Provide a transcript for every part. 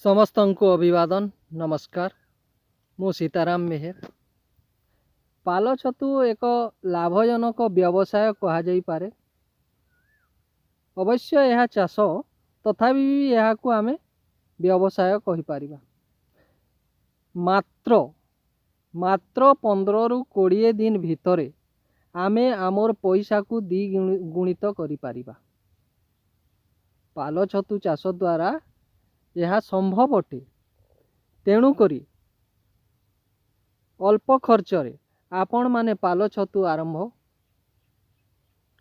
ସମସ୍ତଙ୍କୁ ଅଭିବାଦନ, ନମସ୍କାର। ମୁଁ ସୀତାରାମ ମେହେର। ପାଲ ଛତୁ ଏକ ଲାଭଜନକ ବ୍ୟବସାୟ କୁହାଯାଇପାରେ। ଅବଶ୍ୟ ଏହା ଚାଷ, ତଥାପି ବି ଏହାକୁ ଆମେ ବ୍ୟବସାୟ କହିପାରିବା। ମାତ୍ର ମାତ୍ର 15ରୁ 20 ଦିନ ଭିତରେ ଆମେ ଆମର ପଇସାକୁ ଦ୍ୱିଗୁଣିତ କରିପାରିବା। ପାଲ ଛତୁ ଚାଷ ଦ୍ୱାରା ଏହା ସମ୍ଭବ ଅଟେ। ତେଣୁକରି ଅଳ୍ପ ଖର୍ଚ୍ଚରେ ଆପଣମାନେ ପାଲ ଛତୁ ଆରମ୍ଭ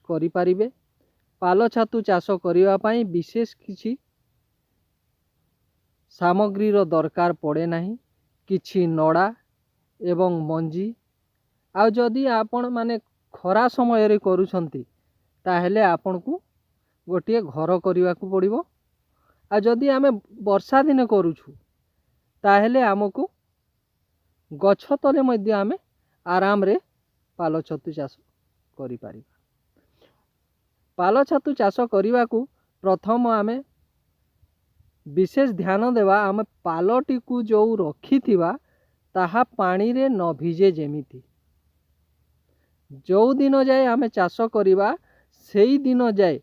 କରିପାରିବେ। ପାଲ ଛତୁ ଚାଷ କରିବା ପାଇଁ ବିଶେଷ କିଛି ସାମଗ୍ରୀର ଦରକାର ପଡ଼େ ନାହିଁ। କିଛି ନଡ଼ା ଏବଂ ମଞ୍ଜି। ଆଉ ଯଦି ଆପଣମାନେ ଖରା ସମୟରେ କରୁଛନ୍ତି, ତାହେଲେ ଆପଣଙ୍କୁ ଗୋଟିଏ ଘର କରିବାକୁ ପଡ଼ିବ। ଆଉ ଯଦି ଆମେ ବର୍ଷା ଦିନେ କରୁଛୁ, ତାହେଲେ ଆମକୁ ଗଛ ତଳେ ମଧ୍ୟ ଆମେ ଆରାମରେ ପାଲ ଛତୁ ଚାଷ କରିପାରିବା। ପାଲ ଛତୁ ଚାଷ କରିବାକୁ ପ୍ରଥମ ଆମେ ବିଶେଷ ଧ୍ୟାନ ଦେବା, ଆମେ ପାଲଟିକୁ ଯେଉଁ ରଖିଥିବା ତାହା ପାଣିରେ ନ ଭିଜେ ଯେମିତି। ଯେଉଁ ଦିନ ଯାଏ ଆମେ ଚାଷ କରିବା, ସେଇ ଦିନ ଯାଏ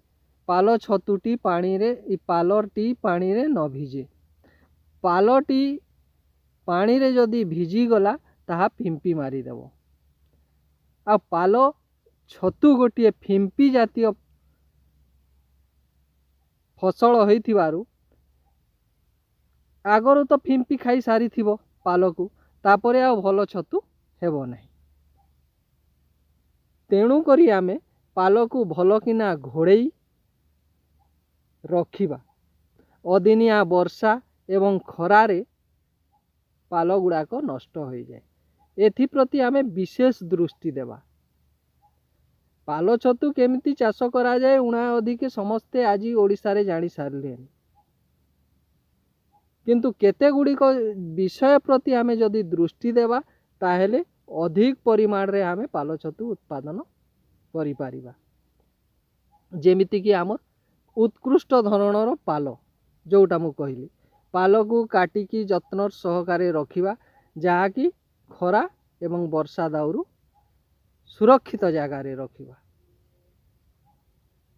ପାଲ ଛତୁଟି ପାଣିରେ, ପାଲଟି ପାଣିରେ ନ ଭିଜେ। ପାଲଟି ପାଣିରେ ଯଦି ଭିଜିଗଲା, ତାହା ଫିମ୍ପି ମାରିଦେବ। ଆଉ ପାଲ ଛତୁ ଗୋଟିଏ ଫିମ୍ପି ଜାତୀୟ ଫସଲ ହୋଇଥିବାରୁ ଆଗରୁ ତ ଫିମ୍ପି ଖାଇ ସାରିଥିବ ପାଲକୁ, ତାପରେ ଆଉ ଭଲ ଛତୁ ହେବ ନାହିଁ। ତେଣୁକରି ଆମେ ପାଲକୁ ଭଲକିନା ଘୋଡ଼େଇ ରଖିବା। ଅଦିନିଆ ବର୍ଷା ଏବଂ ଖରାରେ ପାଲ ଗୁଡ଼ାକ ନଷ୍ଟ ହୋଇଯାଏ। ଏଥିପ୍ରତି ଆମେ ବିଶେଷ ଦୃଷ୍ଟି ଦେବା। ପାଲ ଛତୁ କେମିତି ଚାଷ କରାଯାଏ, ଉଣା ଅଧିକେ ସମସ୍ତେ ଆଜି ଓଡ଼ିଶାରେ ଜାଣି ସାରିଲେଣି। କିନ୍ତୁ କେତେ ଗୁଡ଼ିକ ବିଷୟ ପ୍ରତି ଆମେ ଯଦି ଦୃଷ୍ଟି ଦେବା, ତାହେଲେ ଅଧିକ ପରିମାଣରେ ଆମେ ପାଲ ଛତୁ ଉତ୍ପାଦନ କରିପାରିବା। ଯେମିତିକି ଆମର ଉତ୍କୃଷ୍ଟ ଧରଣର ପାଲ, ଯେଉଁଟା ମୁଁ କହିଲି, ପାଲକୁ କାଟିକି ଯତ୍ନ ସହକାରେ ରଖିବା, ଯାହାକି ଖରା ଏବଂ ବର୍ଷା ଦାଉରୁ ସୁରକ୍ଷିତ ଜାଗାରେ ରଖିବା।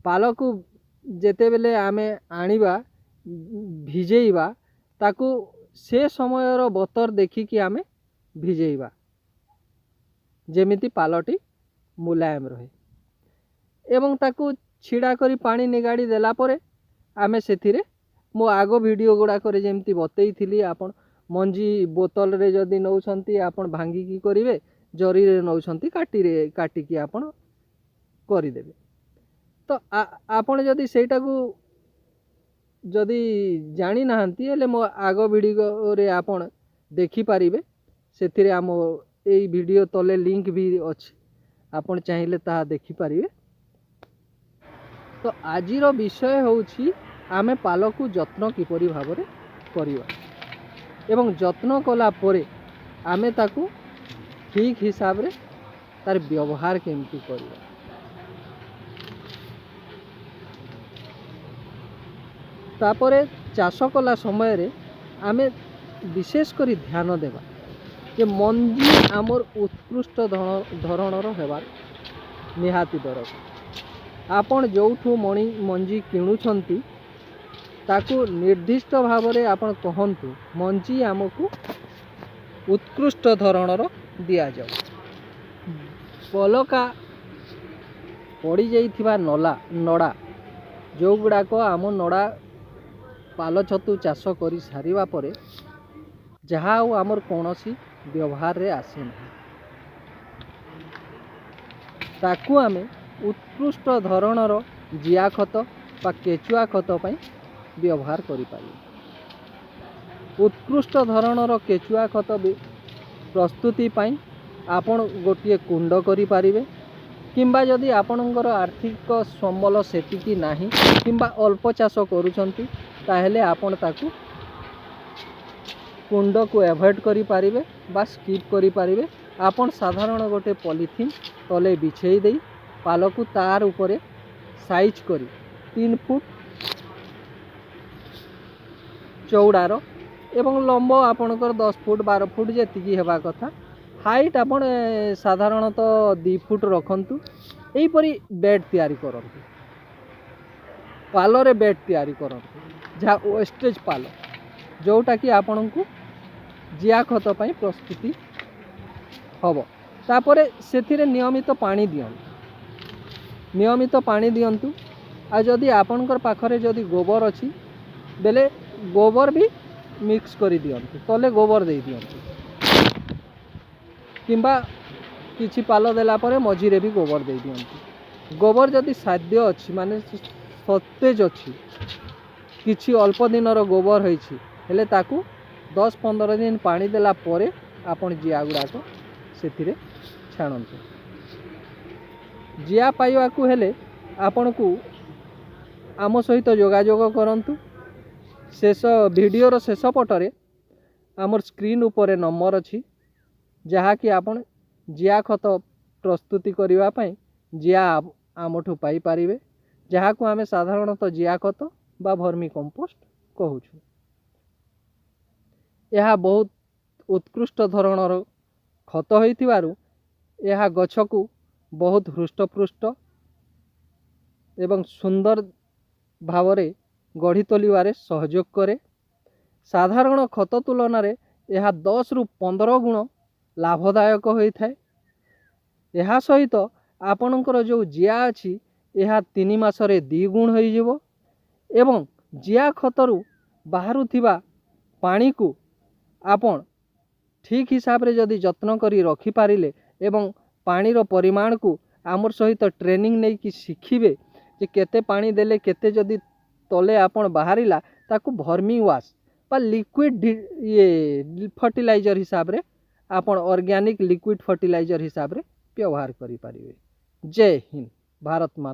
ପାଲକୁ ଯେତେବେଳେ ଆମେ ଆଣିବା, ଭିଜେଇବା ତାକୁ, ସେ ସମୟର ବତର ଦେଖିକି ଆମେ ଭିଜେଇବା, ଯେମିତି ପାଲଟି ମୁଲାୟମ ରହେ। ଏବଂ ତାକୁ ଛିଡ଼ା କରି ପାଣି ନିଗାଡ଼ି ଦେଲା ପରେ ଆମେ ସେଥିରେ ମୋ ଆଗ ଭିଡ଼ିଓ ଗୁଡ଼ାକରେ ଯେମିତି ବତେଇଥିଲି, ଆପଣ ମଞ୍ଜି ବୋତଲରେ ଯଦି ନେଉଛନ୍ତି, ଆପଣ ଭାଙ୍ଗିକି କରିବେ। ଜରିରେ ନେଉଛନ୍ତି, କାଟିକି ଆପଣ କରିଦେବେ। ତ ଆପଣ ଯଦି ସେଇଟାକୁ ଯଦି ଜାଣିନାହାନ୍ତି, ହେଲେ ମୋ ଆଗ ଭିଡ଼ିଓରେ ଆପଣ ଦେଖିପାରିବେ। ସେଥିରେ ଆମ ଏଇ ଭିଡ଼ିଓ ତଲେ ଲିଙ୍କ ବି ଅଛି, ଆପଣ ଚାହିଁଲେ ତାହା ଦେଖିପାରିବେ। ତ ଆଜିର ବିଷୟ ହେଉଛି, ଆମେ ପାଲକୁ ଯତ୍ନ କିପରି ଭାବରେ କରିବା ଏବଂ ଯତ୍ନ କଲା ପରେ ଆମେ ତାକୁ ଠିକ୍ ହିସାବରେ ତାର ବ୍ୟବହାର କେମିତି କରିବା। ତାପରେ ଚାଷ କଲା ସମୟରେ ଆମେ ବିଶେଷ କରି ଧ୍ୟାନ ଦେବା ଯେ ମଞ୍ଜି ଆମର ଉତ୍କୃଷ୍ଟ ଧରଣର ହେବା ନିହାତି ଦରକାର। ଆପଣ ଯେଉଁଠୁ ମଞ୍ଜି କିଣୁଛନ୍ତି, ତାକୁ ନିର୍ଦ୍ଦିଷ୍ଟ ଭାବରେ ଆପଣ କହନ୍ତୁ, ମଞ୍ଜି ଆମକୁ ଉତ୍କୃଷ୍ଟ ଧରଣର ଦିଆଯାଉ। ବଳକା ପଡ଼ିଯାଇଥିବା ନଡ଼ା, ଯେଉଁଗୁଡ଼ାକ ଆମ ନଡ଼ା ପାଲ ଛତୁ ଚାଷ କରି ସାରିବା ପରେ ଯାହା ଆଉ ଆମର କୌଣସି ବ୍ୟବହାରରେ ଆସେ ନାହିଁ, ତାକୁ ଆମେ ଉତ୍କୃଷ୍ଟ ଧରଣର ଜିଆ ଖତ ବା କେଚୁଆ ଖତ ପାଇଁ ବ୍ୟବହାର କରିପାରିବା। ଉତ୍କୃଷ୍ଟ ଧରଣର କେଚୁଆ ଖତ ପ୍ରସ୍ତୁତି ପାଇଁ ଆପଣ ଗୋଟିଏ କୁଣ୍ଡ କରିପାରିବେ, କିମ୍ବା ଯଦି ଆପଣଙ୍କର ଆର୍ଥିକ ସମ୍ବଳ ସେତିକି ନାହିଁ କିମ୍ବା ଅଳ୍ପ ଚାଷ କରୁଛନ୍ତି, ତାହେଲେ ଆପଣ ତାକୁ କୁଣ୍ଡକୁ ଆଭଏଡ଼ କରିପାରିବେ ବା ସ୍କିପ୍ କରିପାରିବେ। ଆପଣ ସାଧାରଣ ଗୋଟେ ପଲିଥିନ୍ ତଲେ ବିଛେଇ ଦେଇ ପାଲକୁ ତାର ଉପରେ ସାଇଜ୍ କରି 3 ଫୁଟ ଚଉଡ଼ାର ଏବଂ ଲମ୍ବ ଆପଣଙ୍କର 10 ଫୁଟ, 12 ଫୁଟ ଯେତିକି ହେବା କଥା। ହାଇଟ୍ ଆପଣ ସାଧାରଣତଃ 2 ଫୁଟ ରଖନ୍ତୁ। ଏହିପରି ବେଡ଼୍ ତିଆରି କରନ୍ତୁ, ପାଲରେ ବେଡ଼୍ ତିଆରି କରନ୍ତୁ, ଯାହା ୱେଷ୍ଟେଜ୍ ପାଲ, ଯେଉଁଟାକି ଆପଣଙ୍କୁ ଜିଆ ଖତ ପାଇଁ ପ୍ରସ୍ତୁତି ହେବ। ତାପରେ ସେଥିରେ ନିୟମିତ ପାଣି ଦିଅନ୍ତୁ, ନିୟମିତ ପାଣି ଦିଅନ୍ତୁ। ଆଉ ଯଦି ଆପଣଙ୍କର ପାଖରେ ଯଦି ଗୋବର ଅଛି ବେଲେ ଗୋବର ବି ମିକ୍ସ କରିଦିଅନ୍ତୁ, ତଲେ ଗୋବର ଦେଇ ଦିଅନ୍ତୁ କିମ୍ବା କିଛି ପାଲ ଦେଲା ପରେ ମଝିରେ ବି ଗୋବର ଦେଇ ଦିଅନ୍ତୁ। ଗୋବର ଯଦି ସାଧ୍ୟ ଅଛି, ମାନେ ସତେଜ ଅଛି, କିଛି ଅଳ୍ପ ଦିନର ଗୋବର ହେଇଛି ହେଲେ ତାକୁ 10-15 ଦିନ ପାଣି ଦେଲା ପରେ ଆପଣ ଜିଆ ଗୁଡ଼ାକ ସେଥିରେ ଛାଡ଼ନ୍ତୁ। ଜିଆ ପାଇବାକୁ ହେଲେ ଆପଣଙ୍କୁ ଆମ ସହିତ ଯୋଗାଯୋଗ କରନ୍ତୁ। ଶେଷ ଭିଡ଼ିଓର ଶେଷ ପଟରେ ଆମର ସ୍କ୍ରିନ୍ ଉପରେ ନମ୍ବର ଅଛି, ଯାହାକି ଆପଣ ଜିଆ ଖତ ପ୍ରସ୍ତୁତି କରିବା ପାଇଁ ଜିଆ ଆମଠୁ ପାଇପାରିବେ, ଯାହାକୁ ଆମେ ସାଧାରଣତଃ ଜିଆ ଖତ ବା ଭର୍ମି କମ୍ପୋଷ୍ଟ କହୁଛୁ। ଏହା ବହୁତ ଉତ୍କୃଷ୍ଟ ଧରଣର ଖତ ହୋଇଥିବାରୁ ଏହା ଗଛକୁ ବହୁତ ହୃଷ୍ଟପୃଷ୍ଟ ଏବଂ ସୁନ୍ଦର ଭାବରେ ଗଢ଼ି ତୋଳିବାରେ ସହଯୋଗ କରେ। ସାଧାରଣ ଖତ ତୁଳନାରେ ଏହା 10ରୁ 15 ଗୁଣ ଲାଭଦାୟକ ହୋଇଥାଏ। ଏହା ସହିତ ଆପଣଙ୍କର ଯେଉଁ ଜିଆ ଅଛି, ଏହା 3 ମାସରେ 2 ଗୁଣ ହୋଇଯିବ ଏବଂ ଜିଆ ଖତରୁ ବାହାରୁଥିବା ପାଣିକୁ ଆପଣ ଠିକ୍ ହିସାବରେ ଯଦି ଯତ୍ନ କରି ରଖିପାରିଲେ ଏବଂ ପାଣିର ପରିମାଣକୁ ଆମର ସହିତ ଟ୍ରେନିଂ ନେଇକି ଶିଖିବେ ଯେ କେତେ ପାଣି ଦେଲେ କେତେ ଯଦି ତଲେ ଆପଣ ବାହାରିଲା, ତାକୁ ଭର୍ମି ୱାଶ୍ ବା ଲିକ୍ୱିଡ଼ ଇଏ ଫର୍ଟିଲାଇଜର୍ ହିସାବରେ, ଆପଣ ଅର୍ଗାନିକ୍ ଲିକ୍ୱିଡ଼ ଫର୍ଟିଲାଇଜର୍ ହିସାବରେ ବ୍ୟବହାର କରିପାରିବେ। ଜୟ ହିନ୍ଦ, ଭାରତ ମାତା।